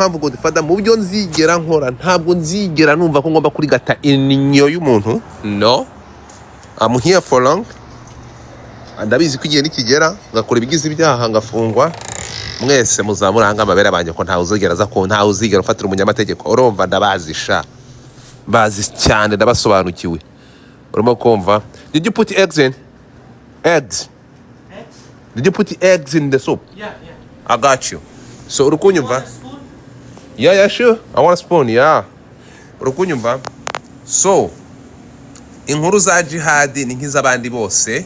Mpamvu, Godfather, mu byo nzigera nkora, ntabwo nzigera numva ko ngomba kurigata inyo y'umuntu. No, I'm here for long. Ndabizi ko igihe nikigera ngakora ibigize ibyaha ngafungwa, mwese muzamuranga amabere banjye, ko ntawe uzigera aza, ko ntawe uzigera ufatira umunyamategeko. Urumva, ndabazi sha, bazi cyane, ndabasobanukiwe. Urimo kumva? Did you put eggs in? Eggs? Eggs? Did you put eggs in the soup? Yeah. I got you. So uri kunyumva? Want a spoon? Yeah, sure, I want a spoon, yeah. Uri kunyumva? So inkuru za Jihadi ni nk'iz'abandi bose.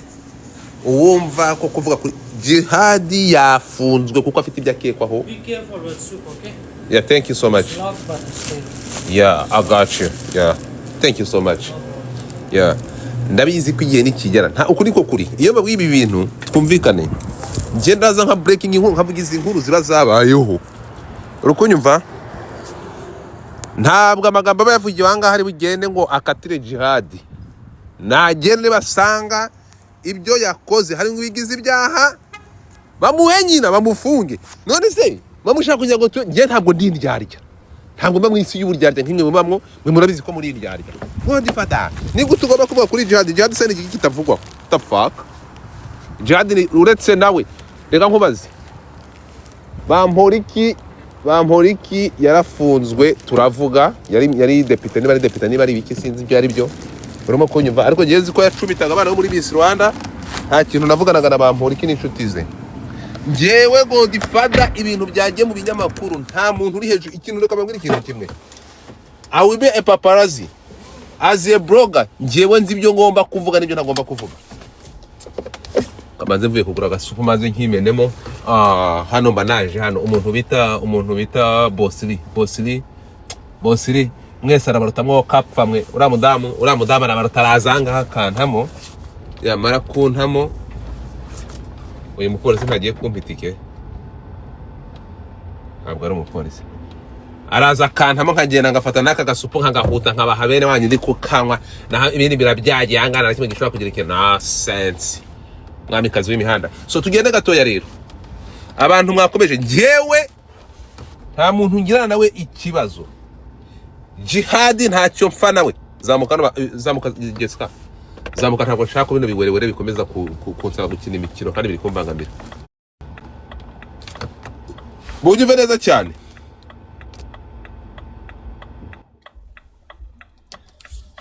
Uwumva ko kuvuga kuri Jihadi, yafunzwe kuko afite ibyo akekwaho. Be careful with soup, okay? Yeah, thank you so much. It's locked, but still. Yeah, I got you. Yeah, thank you so much. Yeah, ndabizi ko igihe nikigera, nta ukuri ko kuri iyo babwiye ibi bintu. Twumvikane, njye ndaza nka breaking inkuru, nkavuga izi nkuru ziba zabayeho. Uri kunyumva? Ntabwo amagambo aba yavugiwe aha ngaha ari bugende ngo akatire Jihadi. Nagende basanga ibyo yakoze harimo ibigize ibyaha, bamuhe nyina, bamufunge. None se bamushaka kugira ngo njye ntabwo ndi indyarya, ntabwo mba mu isi y'uburyarya nk'imwe mubamwo. Mwe murabizi ko muri indyarya. Godfather, ni gute ugomba kuvuga kuri Jihadi? Jihadi se ni iki kitavugwa? What the fuck? Jihadi ni uretse nawe, reka nkubaze, Bamporiki, Bamporiki yarafunzwe turavuga, yari depite, niba ari depite, niba ari ibiki, sinzi ibyo ari byo. Urimo kunyumva? Ariko ngewe nzi ko yacumitaga abana bo muri Miss Rwanda. Nta kintu navuganaga na Bamporiki n'inshuti ze. Njyewe Godfather, ibintu byagiye mu binyamakuru, nta muntu uri hejuru. Ikintu, reka mbabwire ikintu kimwe. I will be a paparazzi as a blogger. Njyewe nzi ibyo ngomba kuvuga n'ibyo ntagomba kuvuga. Kamanze mvuye kugura agasupu, maze nkimenemo. Hano mba naje hano, umuntu bita Bosiri, Bosiri, Bosiri, mwese arabaruta mwo kapfa mwe. Uriya mudamu arabaruta, araza aha ngaha akantamo, yamara kuntamo. Uyu mupolisi ntagiye kumpa itike? Ntabwo ari umupolisi. Araza akantamo, nkagenda ngafata n'aka gasupu, nkagahuta, nkabaha bene wanyu ndi kukanywa. Naho ibindi birabyagiye aha ngaha, nta na kimwe gishobora kugira ikintu nonsense. Mwamikazi w'imihanda. So tugende gatoya rero. Abantu mwakomeje, njyewe nta muntu ngirana nawe ikibazo. Jihadi ntacyo mpfa nawe. Zamuka hano, zamuka Jessica, zamuka. Ntabwo nshaka ko bino biwerewere bikomeza kunsaba gukina imikino kandi biri kumbangamira. Mubyumve neza cyane.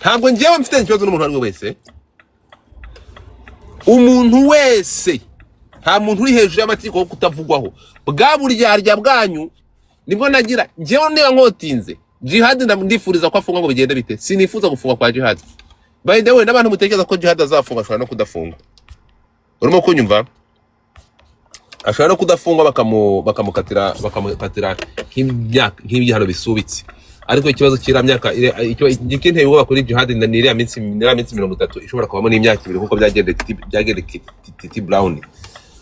Ntabwo njyewe mfite ikibazo n'umuntu uwo ari we wese. Umuntu wese, nta muntu uri hejuru y'amategeko wo kutavugwaho. Bwa buryarya bwanyu nibwo nagira. Njyewe niba nkotinze Jihad, ndifuriza ko afungwa ngo bigende bite? Sinifuza gufungwa kwa Jihad. By the way, n'abantu mutekereza ko Jihad azafunga, ashobora no kudafunga. Urimo kunyumva? Ashobora no kudafungwa, bakamukatira nk'imyaka, nk'ibihano bisubitse. Ariko ikibazo cy'iriya myaka, ikinteye ubwoba kuri Jihad ni iriya minsi 30, ishobora kubamo n'imyaka 2 nkuko byagendeye Titi Brown.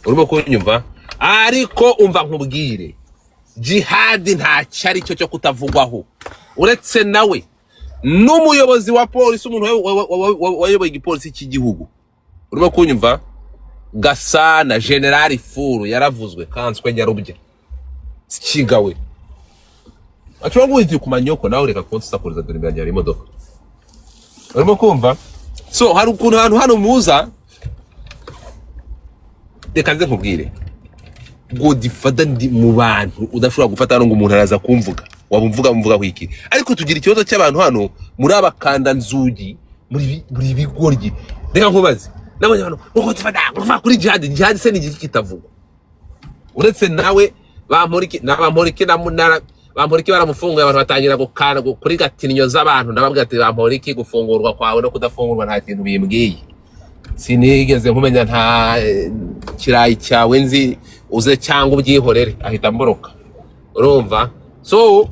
Urimo kunyumva? Ariko umva nkubwire, Jihad ntacyo ari cyo cyo kutavugwaho. Uretse nawe n'umuyobozi wa polisi, umuntu wayoboye igipolisi cy'igihugu, urimo kunyumva, Gasana Generali Furu, yaravuzwe. Kanswe nyarubya kigawe ashobora guhita ku manyoko nawe. Reka kunsakuriza, dore imbere yanjye hari imodoka. Urimo kumva? So hari ukuntu ahantu hano muza. Reka nze nkubwire, Godfather, ndi mu bantu udashobora gufata hano ngo umuntu araza kumvuga, waba umvuga mvuga wiki. Ariko tugira ikibazo cy'abantu hano muri abakandanzugi, muri bigoryi. Reka nkubaze, nabonye hano ngo Godfather uva kuri Jihad. Jihad se ni igiki kitavugwa? Uretse nawe, Bamporiki na Bamporiki na Bamporiki baramufunguye, abantu batangira gukanda kuri gatinyo z'abantu. Ndababwira ati: "Bamporiki, gufungurwa kwawe no kudafungurwa nta kintu bimbwiye. Sinigeze nkumenya, nta kirayi cyawe nzi, uze cyangwa ubyihorere." Ahita mboroka. Urumva? So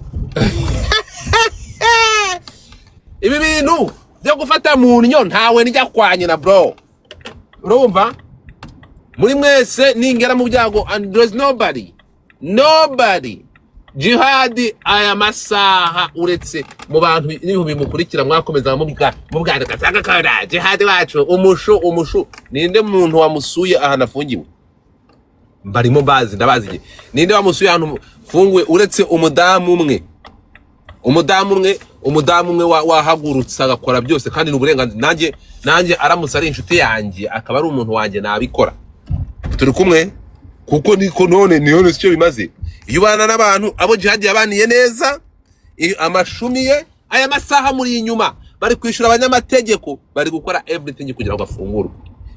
ibi bintu byo gufata mu nnyo, ntawe njya kwa nyina, bro. Urumva? Muri mwese ningera mu byago, and there's nobody, nobody. Jihadi aya masaha, uretse mu bantu n'ibihumbi mukurikira, mwakomeza mubwandika cyangwa Jihadi wacu, umushu, umushu, ninde muntu wamusuye ahantu afungiwe? Barimo bazi, ndabazi igihe. Ninde wamusuye ahantu funguwe uretse umudamu umwe? Umudamu umwe, umudamu umwe wahagurutse agakora byose, kandi ni uburenganzira. Nanjye aramutse ari inshuti yanjye, akaba ari umuntu wanjye, nabikora. Turi kumwe kuko niko none niyo sicyo bimaze. Iyo ubana n'abantu, abo Jihad yabaniye neza, amashumi ye aya masaha muri inyuma bari kwishyura abanyamategeko, bari gukora everything kugira ngo afungurwe,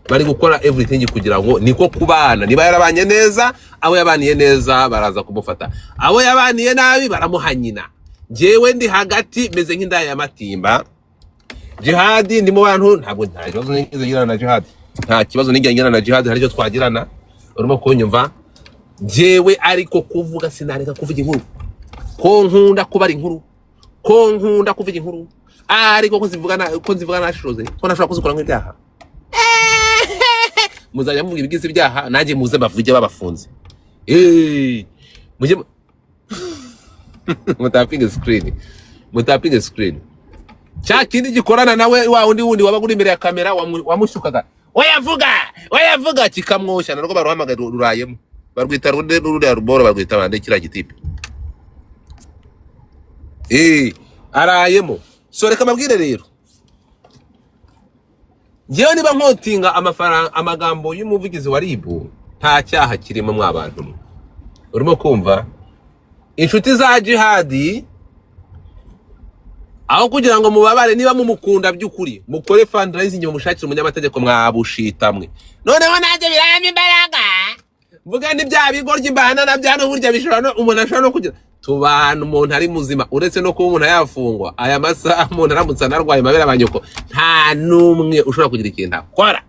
bari gukora everything kugira ngo niko kubana. Niba yarabanye neza, abo yabaniye neza baraza kumufata, abo yabaniye nabi baramuha nyina. Njyewe ndi hagati, meze nk'indaya ya matimba. Jihadi ndi mu bantu, ntabwo nta kibazo nigeze ngirana na Jihadi, nta kibazo nigeze ngirana na Jihadi, hari icyo twagirana, urimo kunyumva? Njyewe ariko kuvuga sinareka kuvuga inkuru, ko nkunda kubara inkuru, ko nkunda kuvuga inkuru, ariko ko nzivuga nashoze ko nashobora kuzikora nk'ibyaha. Muzajya muvuga ibigize ibyaha, nanjye muze bavuge babafunze. Mujye mutapinge screen, mutapinge screen. Cya kindi gikorana nawe, wa wundi wundi wabaga uri imbere ya kamera, wamushukaga, oya vuga, oya vuga, kikamwoshya, narwo baruhamagaye, rurayemo, barwita runde, ruriya ruboro barwita bande, kiriya gitipe arayemo. So reka mbabwire rero, njyewe niba nkotinga amafaranga, amagambo y'umuvugizi wa RIB, nta cyaha kirimo. Mwa bantu mwe, urimo kumva? Inshuti za Jihadi, aho kugira ngo mubabare, niba mumukunda by'ukuri, mukore fundraising, mumushakire umunyamategeko. Mwabushitamwe noneho nanjye birampa imbaraga mvuga ni bya bigo ry'imbana na bya burya bishobora no umuntu ashobora no kugira tubana umuntu ari muzima. Uretse no kuba umuntu yafungwa aya masaha, umuntu aramutse anarwaye amabere abanyoko, nta n'umwe ushobora kugira ikintu akora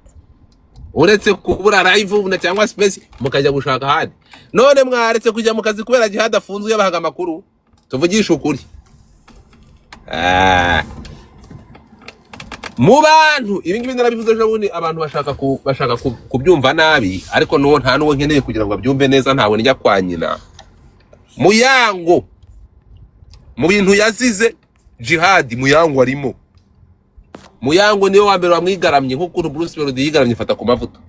uretse kubura live na cyangwa space, mukajya gushaka ahandi. None mwaretse kujya mu kazi kubera Jihad afunzwe, yabahaga amakuru? Tuvugishe ukuri. Ah. Mu bantu ibi ngibi narabivuze ejo bundi, abantu bashaka kubyumva nabi, ariko n'uwo nta n'uwo nkeneye kugira ngo abyumve neza, ntawe njya kwa nyina. Muyango mu bintu yazize Jihad, Muyango arimo. Muyango niwe wa mbere wamwigaramye, nk'ukuntu Bruce Melody yigaramye ifata ku mavuta.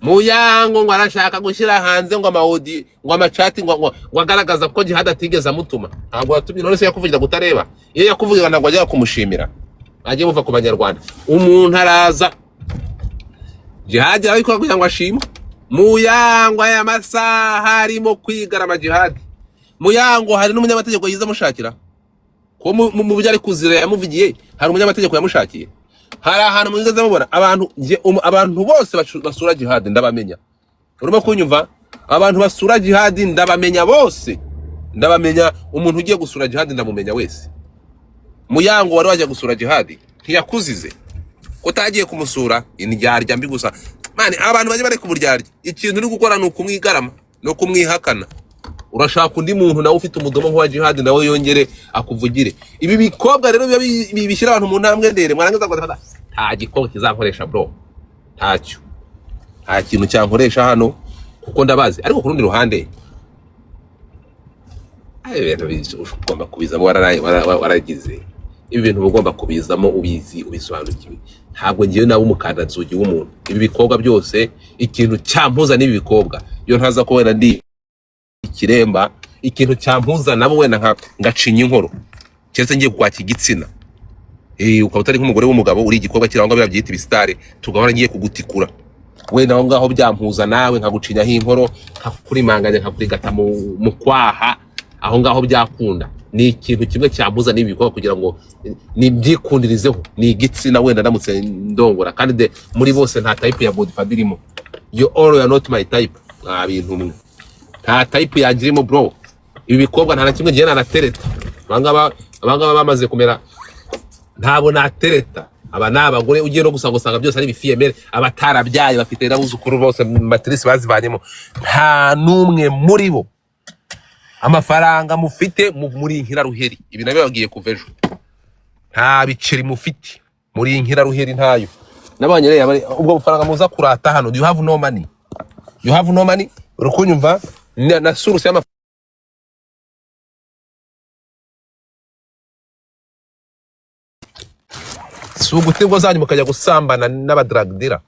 Muyango ngo arashaka gushyira hanze ngo ama audio, ngo ama chat, ngo agaragaza ko Jihad atigeze amutuma. Ntabwo yatumye. None se yakuvugira kutareba? Iyo yakuvugira ntabwo ajya kumushimira. Ajye muva ku Banyarwanda. Umuntu araza, Jihad arabikora kugira ngo ashimwe. Muyango aya masaha arimo kwigarama Jihad. Muyango hari n'umunyamategeko yize amushakira ko mu byo ari kuzira yamuvugiye, hari umunyamategeko yamushakiye. Hari ahantu mwigeze mubona abantu? Abantu bose basura Jihad ndabamenya, urimo kunyumva? Abantu basura Jihad ndabamenya bose, ndabamenya. Umuntu ugiye gusura Jihad ndamumenya wese. Muyango wari wajya gusura Jihad ntiyakuzize ko utagiye kumusura? Indyarya mbi gusa man. Abantu bajya bareka uburyarya. Ikintu uri gukora ni ukumwigarama no kumwihakana. Urashaka undi muntu nawe ufite umudomo nk'uwa Jihad, nawe yongere akuvugire. Ibi bikobwa rero biba bishyira abantu mu ntambwe ndende, mwarangiza ngo nta gikobwa kizankoresha bro, ntacyo, nta kintu cyankoresha hano kuko ndabazi. Ariko ku rundi ruhande, ayo ibintu ugomba kubizamo waragize ibi bintu uba ugomba kubizamo ubizi, ubisobanukiwe. Ntabwo ngewe nawe umukandazugi w'umuntu. Ibi bikobwa byose, ikintu cyampuza n'ibi bikobwa, iyo ntaza ko wenda ndi ikiremba, ikintu cyampuza nabo wenda nka ngacinya inkoro, keretse ngiye kwaka igitsina, ukaba utari nk'umugore w'umugabo, uri igikobwa kiri aho ngaho byita ibisitari, tugahora ngiye kugutikura, wenda aho ngaho byampuza nawe, nkagucinyaho inkoro, nkakurimanganya, nkakurigata mu kwaha, aho ngaho byakunda. Ni ikintu kimwe cyampuza n'ibi bikorwa kugira ngo nibyikundirizeho ni igitsina, wenda ndamutse ndongora. Kandi muri bose nta type ya Godfather irimo. You all are not my type. Mwa bintu mwe, nta type yanjye irimo bro. Ibi bikobwa nta na kimwe ngiye nanatereta. Abangaba bamaze kumera, ntabwo natereta. Aba ni abagore ugiye no gusanga, usanga byose ari ibifiyemere, abatarabyaye, bafite n'abuzukuru bose, matrice bazivanyemo. Nta n'umwe muri bo. Amafaranga mufite muri inkiraruheri, ibi nabibabwiye kuva ejo. Nta biceri mufite, muri inkiraruheri, ntayo nabonye rero. Ubwo bufaranga muza kurata hano, you have no money, you have no money. Uri kunyumva? Na source y'amafaranga si uguta ingo zanyu mukajya gusambana n'aba drug dealer.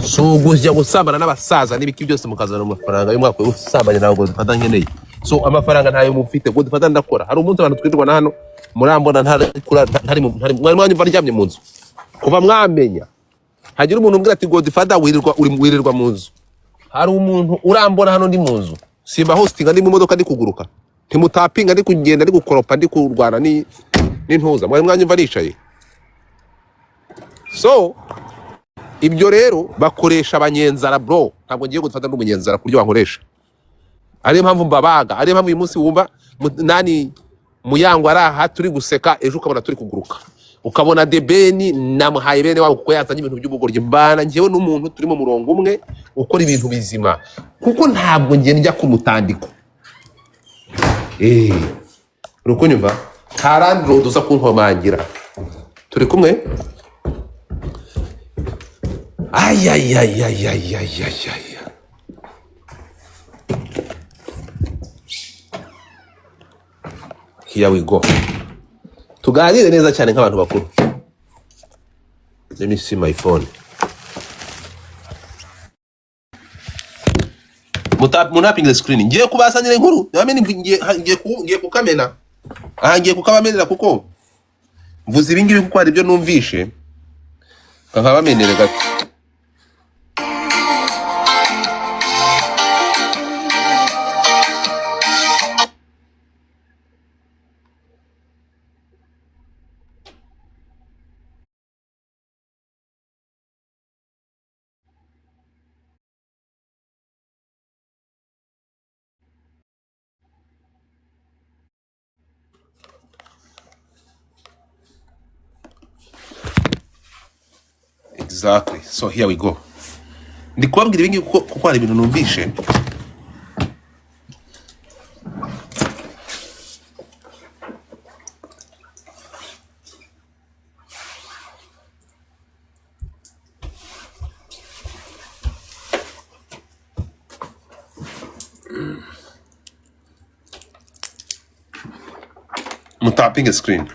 Si ugujya gusambana n'abasaza n'ibiki byose mukazana amafaranga y'umwaka w'ubusambanyi, ntabwo dufata nkeneye. So amafaranga ntayo mufite ngo dufata ndakora. Hari umunsi abantu twirirwana hano murambona ntari mwari mwanyumva ndyamye mu nzu kuva mwamenya. Hagira umuntu umbwira ati Godfather wirirwa wirirwa mu nzu. Hari umuntu urambona hano ndi mu nzu? Simba hostinga ndi mu modoka, ndi kuguruka, ntimutapinga, ndi kugenda, ndi gukoropa, ndi kurwana ni n'intuza. Mwari mwanyumva nicaye? So ibyo rero bakoresha abanyenzara bro. Ntabwo ngiye gufata n'umunyenzara ku buryo bankoresha. Ariyo mpamvu mbabaga, ariyo mpamvu uyu munsi wumva nani Muyango ari aha turi guseka, ejo ukabona turi kuguruka, ukabona Debeni namuhaye bene wabo kuko yazanye ibintu by'ubugoryi. Mbana njyewe n'umuntu turi mu murongo umwe ukora ibintu bizima, kuko ntabwo njye njya ku mutandiko. Uri kunyumva? Nta randi uza kunkomangira, turi kumwe. Ayayayayayayaya, here we go. Tuganire neza cyane nk'abantu bakuru. Let me see my phone. Munapinge the screen. Ngiye kubasanira inkuru. Nabamenye ngiye kukamena aha, ngiye kukabamenera kuko mvuze ibi ngibi kuko hari ibyo numvishe, nkabamenere gato. Exactly, so here we go. Ndi kubabwira ibi ngibi kuko hari ibintu numvishe. Mutapinge screen.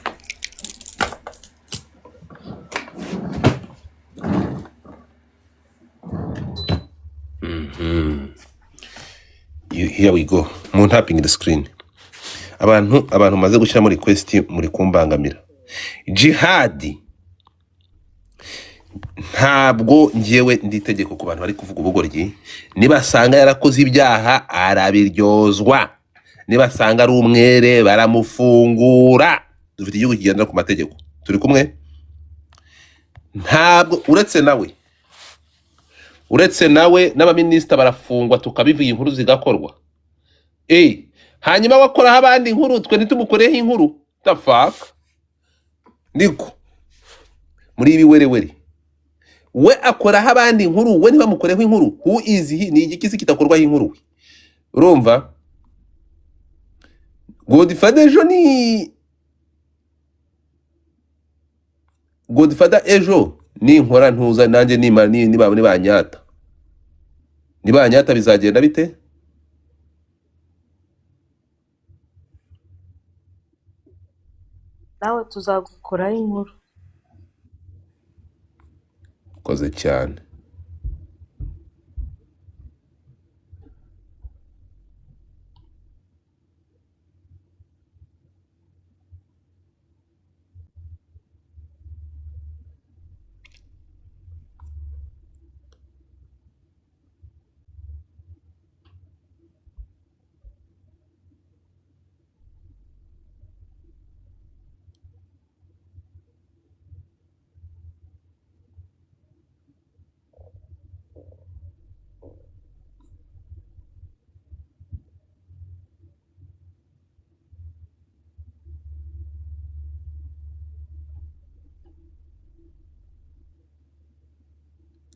Here we go. Muntapinge the screen. Abantu maze gushyiramo request muri kumbangamira. Jihadi, ntabwo ngewe ndi itegeko ku bantu bari kuvuga ubugoryi. Nibasanga yarakoze ibyaha arabiryozwa, nibasanga ari umwere baramufungura. Dufite igihugu kigendera ku mategeko, turi kumwe. Ntabwo uretse nawe n'abaminisita barafungwa, tukabivuga, inkuru zigakorwa. Hanyuma wakoraho abandi inkuru, twe ntitumukoreho inkuru? The fuck? Niko muri ibi werewere, we akoraho abandi inkuru, we ntibamukoreho inkuru. Who is he? Ni igiki se kidakorwaho inkuru we? Urumva Godfather ejo ni Godfather ejo ninkora ntuza nanjye nima nibanyata bizagenda bite? Nawe tuzagukoraho inkuru. Koze cyane.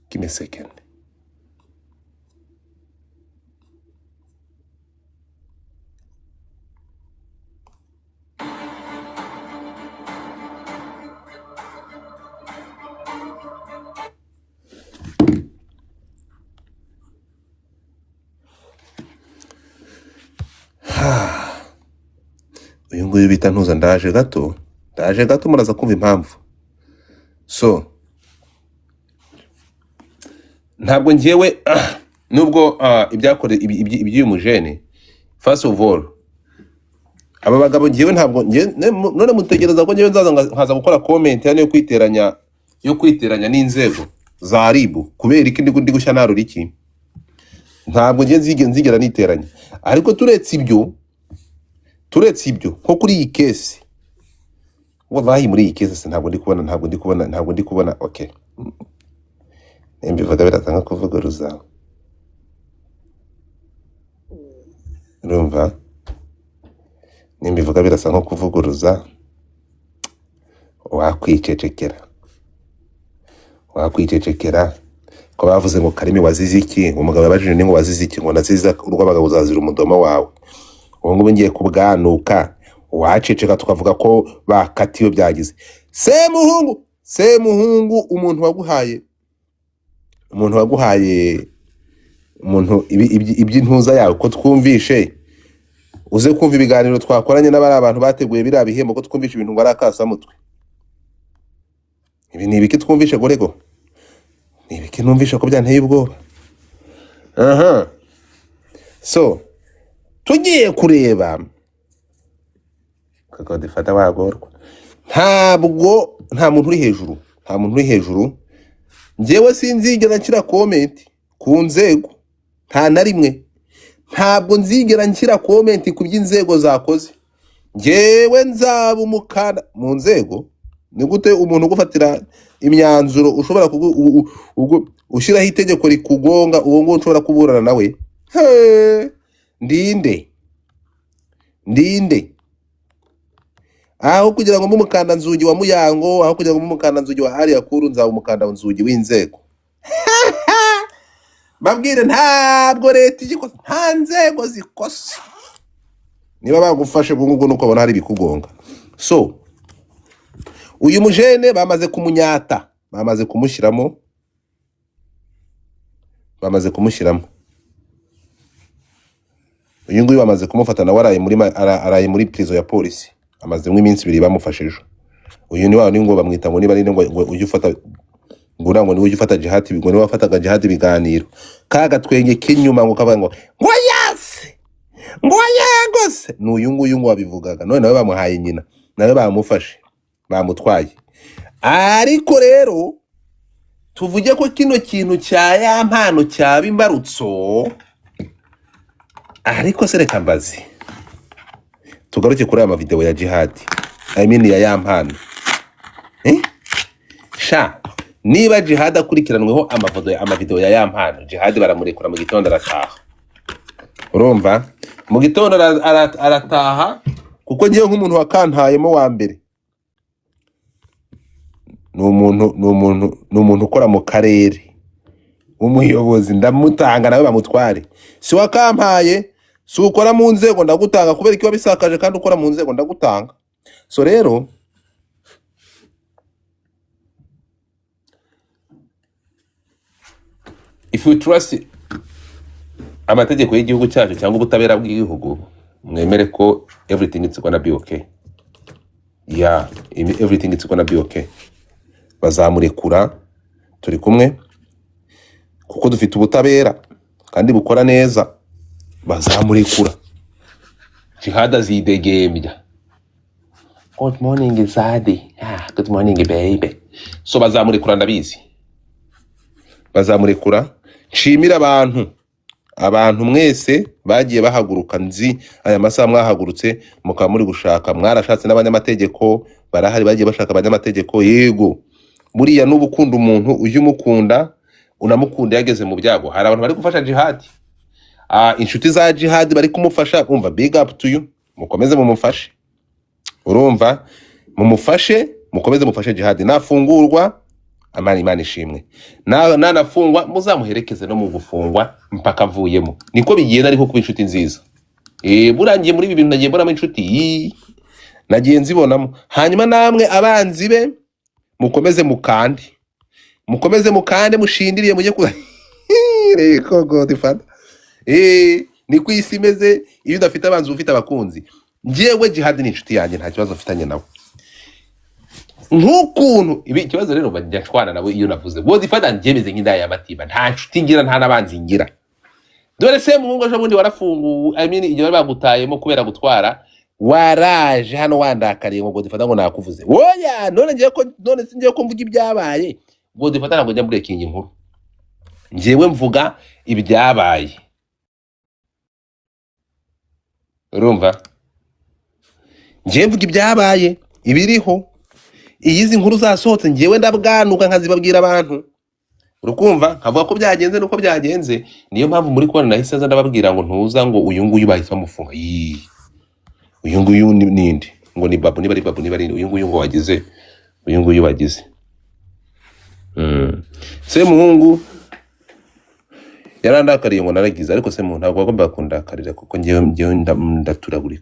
Give me a second. Uyu nguyu bita ntuza, ndaje gato, ndaje gato, muraza kumva impamvu. So Ntabwo ngewe nubwo ibyakore iby'uyu mujene, first of all, aba bagabo ngewe ntabwo none mutegereza ko ngewe nzaza nkaza gukora comment hano yo kwiteranya n'inzego za RIB? Kubera iki ndi gushya narura iki? Ntabwo ngewe nzigera niteranya. Ariko turetse ibyo, nko kuri iyi case, wallahi muri iyi case ntabwo ndi kubona, ntabwo ndi kubona, ntabwo ndi kubona. Okay, nimbivuga biraza nko kuvuguruza. Urumva, nimbivuga birasa nko kuvuguruza. Wakwicecekera, wakwicecekera ko bavuze ngo "Karimi, wazize iki?" Ngo umugabo yabajije undi ngo "Wazize iki?" Ngo "Nazize urw'abagabo, uzazira umudomo wawe." Ubu ngubu ngiye kubwanuka. Waceceka tukavuga ko bakatiwe byagize. Semuhungu, Semuhungu, umuntu waguhaye, umuntu waguhaye, umuntu iby'intuza yawe, ko twumvishe, uze kumva ibiganiro twakoranye n'abari abantu bateguye biriya bihembo, ko twumvishe ibintu ngo ari akasamutwe. Ibi ni ibiki twumvishe? Gorego, ni ibiki numvishe ko byanteye ubwoba? Aha, so tugiye kureba kakodifata wagorwa. Ntabwo nta muntu uri hejuru, nta muntu uri hejuru. Njyewe sinzigera nshyira comment ku nzego, nta na rimwe. Ntabwo nzigera nshyira comment ku by'inzego zakoze. Njyewe nzaba umukanda mu nzego. Ni gute umuntu ugufatira imyanzuro ushobora ushyiraho itegeko rikugonga, uwo nguwo nshobora kuburana nawe? He, ndinde, ndinde? Aho kugira ngo mbe umukandanzugi wa Muyango, aho kugira ngo mbe umukandanzugi wa Ariya Kuru, nzaba umukandanzugi w'inzego. Babwire, ntabwo leta igikosa, nta nzego zikosa. Niba bagufashe ubwo ngubwo nuko babona hari ibikugonga. So uyu mujene bamaze kumunyata, bamaze kumushyiramo, bamaze kumushyiramo. Uyu nguyu bamaze kumufata, nawe araye muri araye muri prison ya polisi, amazemo iminsi 2. Bamufashe ejo. Uyu ni wa wundi ngo bamwita ngo niba ari ngo ujye ufata ngo uriya ngo niwe ujya ufata Jihad, ngo niwe wafataga Jihad ibiganiro, ka gatwenge k'inyuma ngo kavuga ngo yase, ngo yego se, ni uyu nguyu ngo wabivugaga. None nawe bamuhaye nyina, nawe bamufashe, bamutwaye. Ariko rero tuvuge ko kino kintu cya ya mpano cyaba imbarutso. Ariko se reka mbaze, tugaruke kuri aya mavideo ya Jihad, I mean ya mpano, eh? Sha, niba Jihad akurikiranweho amavideo ya mpano, Jihad baramurekura mu gitondo arataha. Urumva, mu gitondo arataha, kuko ngewe nk'umuntu wakantayemo wa mbere ni umuntu ukora mu karere w'umuyobozi, ndamutanga nawe bamutware. Si wakampaye, si ukora mu nzego, ndagutanga. Kubera ko wabisakaje kandi ukora mu nzego, ndagutanga. So rero if we trust amategeko y'igihugu cyacu cyangwa ubutabera bw'igihugu, mwemere ko everything is gonna be okay. Yeah, everything is gonna be okay. Bazamurekura, turi kumwe, kuko dufite ubutabera kandi bukora neza. Bazamurekura, Jihad azidegembya. Good morning, Zadi. Ah, good morning, baby. So bazamurekura, ndabizi bazamurekura. Nshimira abantu mwese bagiye bahaguruka. Nzi aya masaha mwahagurutse mukaba muri gushaka, mwarashatse n'abanyamategeko barahari, bagiye bashaka abanyamategeko. Yego, buriya nuba ukunda umuntu, ujye umukunda, unamukunda yageze mu byago. Hari abantu bari gufasha Jihad, inshuti za Jihad bari kumufasha. Umva, big up to you, mukomeze mumufashe. Urumva, mumufashe, mukomeze mufashe Jihad. Nafungurwa, amana Imana ishimwe. Nanafungwa muzamuherekeze no mu gufungwa mpaka avuyemo. Niko bigenda, ariko kuba inshuti nziza. Burangiye muri ibi bintu nagiye mbonamo inshuti. Ii, nagiye nzibonamo. Hanyuma namwe abanzi be mukomeze mukande, mukomeze mukande, mushindiriye mujye ku reko Godfather. Niko isi imeze. Iyo udafite abanzi uba ufite abakunzi. Njyewe Jihad ni inshuti yanjye, nta kibazo mfitanye nawe. Nk'ukuntu ibi ikibazo rero bajya nshwana nawe iyo navuze Godfather, njye meze nk'indaya y'amatimba, nta nshuti ngira, nta n'abanzi ngira. Dore se muhungu, ejo bundi warafunguwe, I mean, igihe bari bagutayemo kubera gutwara, waraje hano wandakariye ngo Godfather ngo nakuvuze. Oya, none ngiye ko none singiye ko mvuga ibyabaye. Godfather, ntabwo njya breaking inkuru, njyewe mvuga ibyabaye. Urumva, njyewe mvuga ibyabaye ibiriho. Iyo izi nkuru zasohotse, njyewe ndabwanuka nkazibabwira abantu, urukumva, nkavuga ko byagenze nuko byagenze. Niyo mpamvu muri kubona nahise nza ndababwira ngo ntuza ngo uyu nguyu bahise bamufunga. Yii, uyu nguyu ninde? Ngo ni Babu, niba ari Babu, niba ari uyu nguyu ngo wagize, uyu nguyu wagize. Semuhungu yarandakariye ngo naragize, ariko Semuhungu ntabwo wagombaga kundakarira kuko njyewe ndaturagurika.